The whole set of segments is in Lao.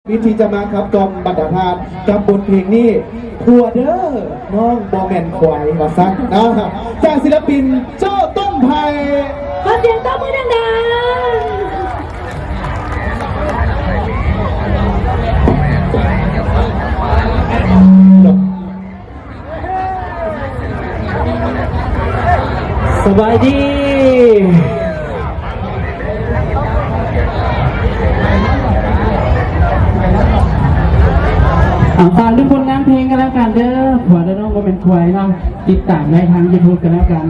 ວິທີຈະມາຂັບກ່ອມບັນດາທ່ານກັບບົດເພງນີ້ ຜົວເດີ ນ້ອງບໍ່ແມ່ນຄວາຍ ວ່າຊັ້ນເນາະ ຈາກສິລະປິນໂຈ້ຕົ້ນໄຜ່ ຂໍສຽງຕົບມືດັງໆ. ສະບາຍດີ ອ່າ ຝາກເລື່ອງຜົນງານເພງກັນແລ້ວກັນເດີ ຜົວເດີ ນ້ອງບໍ່ແມ່ນຄວາຍເນາະ ຕິດຕາມໄດ້ທາງຢູທູບກັນແລ້ວກັນ.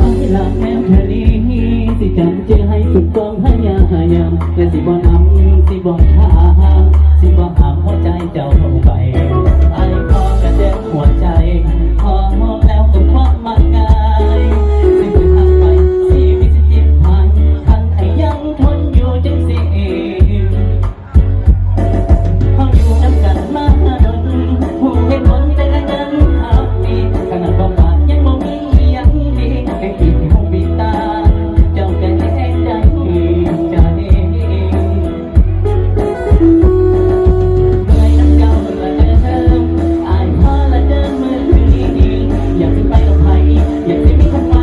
ອ້າຍລະແນມເທື່ອນີ້ ຊິຈຳເຈໃຫ້ສຸດຄວາມພະຍາຍາມ ແລະ ຊິບໍ່ນຳ ຊິບໍ່ທາມ ຊິບໍ່ຫ້າມຫົວໃຈເຈົ້າໄປ ອ້າຍຂໍກະແຈກຫົວໃຈ ຂໍມອບແລ້ວກໍຄວັກມາງ່າຍ ຊິບໍ່ທາງໄປ ຊີວິດຊິຈິບຫາຍ ຄັນອ້າຍຍັງທົນຢູ່ຈັ່ງຊີ້ ເຮົາຢູ່ນຳກັນມາດົນ ຮູ້ເຫດຜົນແຕ່ກໍຍັງຮັກດີ ຂະໜາດບໍ່ປາກຍັງບໍ່ມີອີ່ຫຍັງດີ ແຕ່ຄິດຫູປິດຕາ ເຈົ້າກໍແຮງໄດ້ໃຈ. ເມື່ອຍນຳເຈົ້າລະເດີ ອ້າຍພໍລະເດີ ມື້ນີ້ ຢາກຊິໄປກັບໃຜ ຢາກຊິມີຄົນໃໝ່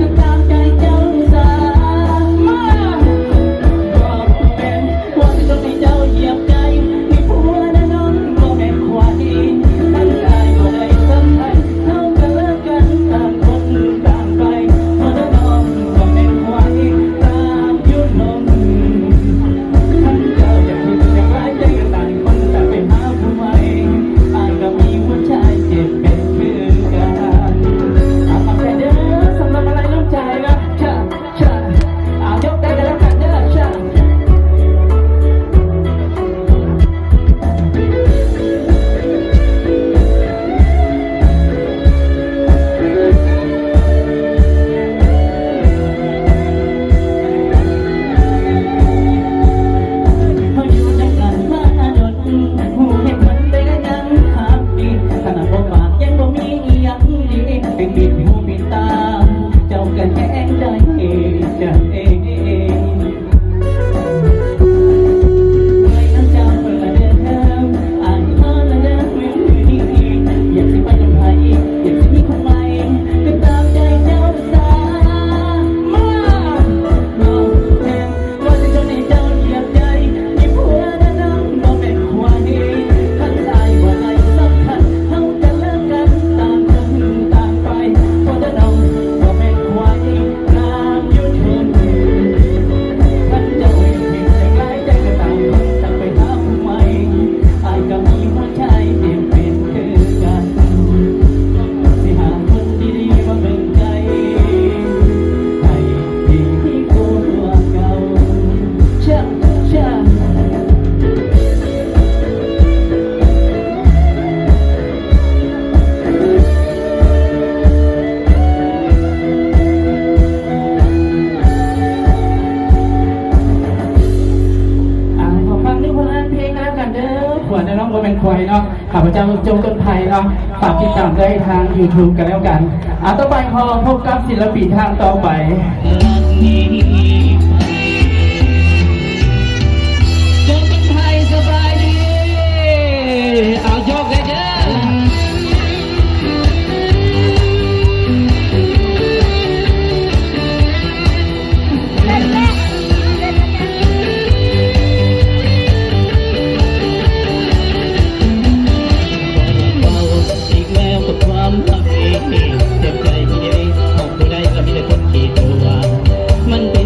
ກໍຕາມໃຈເຈົ້າສາ ມາ ບໍ່ແມ່ນ ວ່າຊິຕ້ອງໃຫ້ເຈົ້າຢຽບໃຈ ມີຜົວແນ່ນອນ ບໍ່ແມ່ນຄວາຍ ຄັນອ້າຍບໍ່ໄດ້ສຳຄັນ ເຮົາກໍເລີກກັນ ຕ່າງຄົນຕ່າງໄປ ບໍ່ໄດ້ນ້ອງ ບໍ່ແມ່ນຄວາຍ ຕາມຢູ່ລົມ ຄັນເຈົ້າຢາກຄິດຢາກຫຼາຍໃຈ ກໍຕ່າງຄົນຕ່າງໄປຫາຜູ້ໃໝ່ ອ້າຍກໍມີຫົວໃຈເຈັບເປັນຄືກັນ ອາ ຂອບໃຈເດີ ສຳລັບມາໄລນ້ຳໃຈນະ ເຊີນ. ເຊີນ ເອົາ ຍົກໃຈກັນແລ້ວກັນເດີ ເຊີນ. ເຮົາຢູ່ນຳກັນມາດົນ ຮູ້ເຫດຜົນແຕ່ກໍຍັງຮັກດີ ຂະໜາດບໍ່ປາກຍັງບໍ່ມີອີ່ຫຍັງດີ ປິດຫູປິດຕາ ເຈົ້າກໍແຮງໄດ້ໃຈ. ອ່າ ຂໍຝາກໜຶ່ງຜົນງານເພງກັນແລ້ວກັນເດີ ຜົວແນ່ນອນ ບໍ່ແມ່ນຄວາຍເນາະ ຂ້າພະເຈົ້າ ໂຈ້ ຕົ້ນໄຜ່ເນາະ ຝາກຕິດຕາມໄດ້ທາງຢູທູບກັນແລ້ວກັນ. ອ່າ ຕໍ່ໄປຂໍພົບກັບສິນລະປິນທ່ານຕໍ່ໄປ. ໂຈ້ ຕົ້ນໄຜ່ ສະບາຍດີ ເອົາ ຍົກເລີຍເດີ. ອີກແລ້ວກັບຄວາມຮັກທີ່ເຈັບໃຈທີ່ເດ ຂອງຜູ້ໃດກໍມີແຕ່ຄົນຂີ້ຕົວະ ມັນເປັນ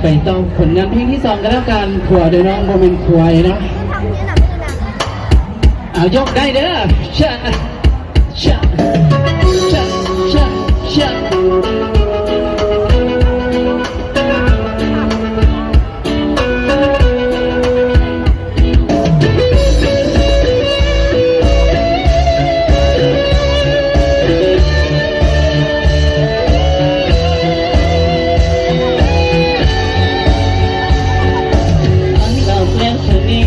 ໄປຕໍ່ຜົນງານເພງທີສອງກັນແລ້ວກັນ ຜົວເດີນ້ອງ ບໍ່ແມ່ນຄວາຍເນາະ. ເອົາ ຍົກໄດ້ເດີ ຊະ ຊະ ຊະ ຊະ ຊະ. ຟັງລາວແລ້ວເທື່ອນີ້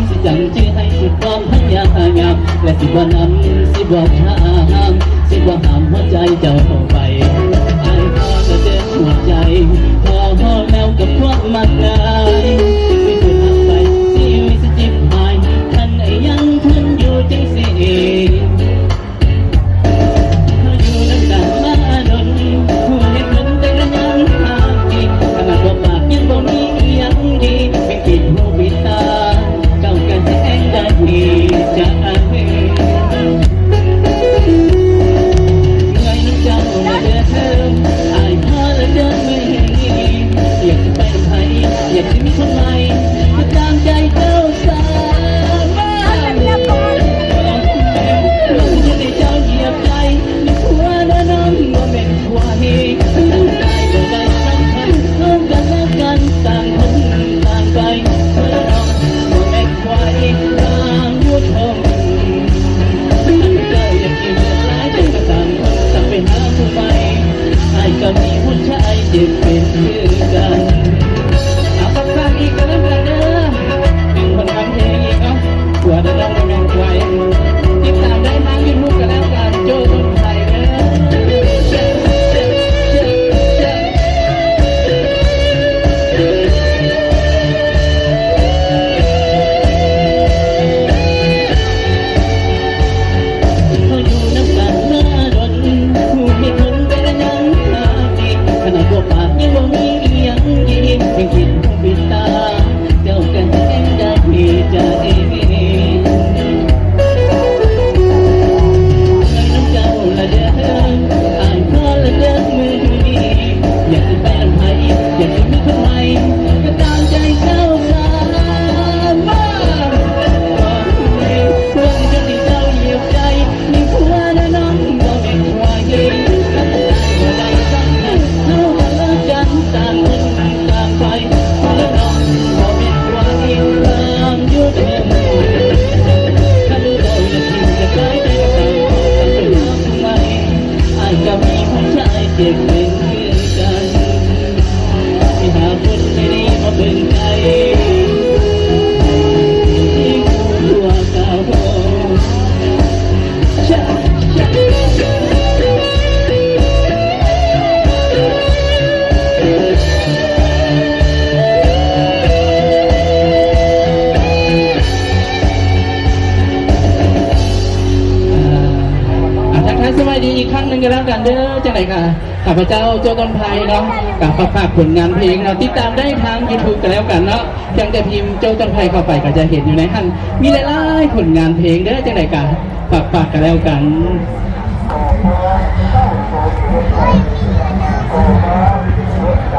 ຊິຈຳຈື່ໃຫ້ສຸດຄວາມພະຍາຍາມ ແລະ ຊິບໍ່ນຳ ຊິບໍ່ທາມ ຊິບໍ່ຫ້າມຫົວໃຈເຈົ້າໄປ. ອ້າຍຂໍແຕ່ເດີນຫົວໃຈ ພໍແລ້ວກັບຄວາມມັກງ່າຍ ມີຜູ້ຮັກໄປ ຊີວິດຊິຈິບຫາຍ ຄັນໄດ້ຍັງທົນຢູ່ຈັ່ງຊີ້. ເຮົາຢູ່ນຳກັນມາດົນ ຮູ້ເຫດຜົນແຕ່ກໍຍັງຮັກດີ ຂະໜາດບໍ່ປາກຍັງບໍ່ມີອີ່ຫຍັງດີ ເປັນປິດຫູປິດຕາ ເຈົ້າກໍແຮງໄດ້ດີໃຈ. ເມື່ອຍນຳເຈົ້າລະເດີ ອ້າຍຂໍລະເດີມື້ນີ້ ຢາກຊິໄປນຳໃຜ ຢາກຊິມີຄົນໃໝ່ ກໍຕາມໃຈເຈົ້າສາມາດ. ເວົ້າຊິເຮັດໃຫ້ເຈົ້າຢຽບໃຈ ມີຜົວແລ້ວນ້ອງບໍ່ແມ່ນ ຄວາຍ ຕັ້ງໃຈບໍ່ໄດ້ສຳຄັນ ເຮົາກັນແລະກັນ ຕ່າງຄົນຕ່າງໄປ ເມື່ອນ້ອງບໍ່ແມ່ນຄວາຍ ຕາມຢູ່ທົ່ງ. ຄັນເຈົ້າຢາກຊິເຫຼືອຫຼາຍໃຈກໍຕ່າງຄົນຕ່າງໄປຫາຜູ້ໃໝ່ ອ້າຍກໍມີຫົວໃຈເຈັບເປັນຄືກັນ. ເອົາ ຝາກອີກກໍແລ້ວກັນເດີ ເປັນຜົນງານເພງອີກເນາະ ຜົວເດີນ້ອງ ບໍ່ແມ່ນຄວາຍ. ຕິດຕາມໄດ້ທາງຢູທູບກໍແລ້ວກັນ ໂຈ້ຕົ້ນໄພເດີ. ເຮົາຢູ່ນຳກັນມາດົນ ຮູ້ເຫດຜົນແຕ່ກໍຍັງຮັກດີ ຂະໜາດບໍ່ປາກຍັງບໍ່ມີອີ່ຫຍັງດີ ຍັງຄິດຫູປິດຕາ ເຈົ້າກໍແຮງໄດ້ດີໃຈ. ເມື່ອຍນຳເຈົ້າລະເດີ ອ້າຍຂໍລະເດີມື້ນີ້ ຢາກຊິໄປນຳໃຜ ຢາກຊິມີຄົນໃໝ່ ກໍຕາມໃຈເຈົ້າສາມາດ. ເພາະໃນເລື່ອງທີ່ເຈົ້າຢຽບໃຈ ມີຜົວແລ້ວນ້ອງບໍ່ແມ່ນຄວາຍ ຕັດໃຈບໍ່ໄດ້ສຳຄັນ ເຮົາກໍເລີກກັນ ຕ່າງຄົນຕ່າງໄປ ແລ້ວນ້ອງບໍ່ແມ່ນຄວາຍ ຕາມຢູ່ເຖິງ. ຄັນເຈົ້າຢາກຖິ້ມຢາກຂາຍໃຈ ກໍຕ່າງຄົນຕ່າງໄປຫາຜູ້ໃໝ່ ອ້າຍກໍມີຫົວໃຈເຈັບເປັນຄືກັນ. ຊິຫາຄົນດີໆມາເບິ່ງໃຈ ໃຫ້ຮູ້ຕົວເກົ່າ. ອ່າ ທັກທາຍສະບາຍດີອີກຄັ້ງໜຶ່ງກໍແລ້ວກັນເດີ. ຈັ່ງໃດກະ ຂ້າພະເຈົ້າ ໂຈ້ ຕົ້ນໄພເນາະ ກະຝາກ ຝາກຜົນງານເພງເນາະ ຕິດຕາມໄດ້ທາງຢູທູບກໍແລ້ວກັນເນາະ ພຽງແຕ່ພິມ ໂຈ້ ຕົ້ນໄພ ເຂົ້າໄປກໍຈະເຫັນຢູ່ໃນຫັ້ນ ມີຫຼາຍໆຜົນງານເພງເດີ. ຈັ່ງໃດກະຝາກ ຝາກກໍແລ້ວກັນ. ອ່າ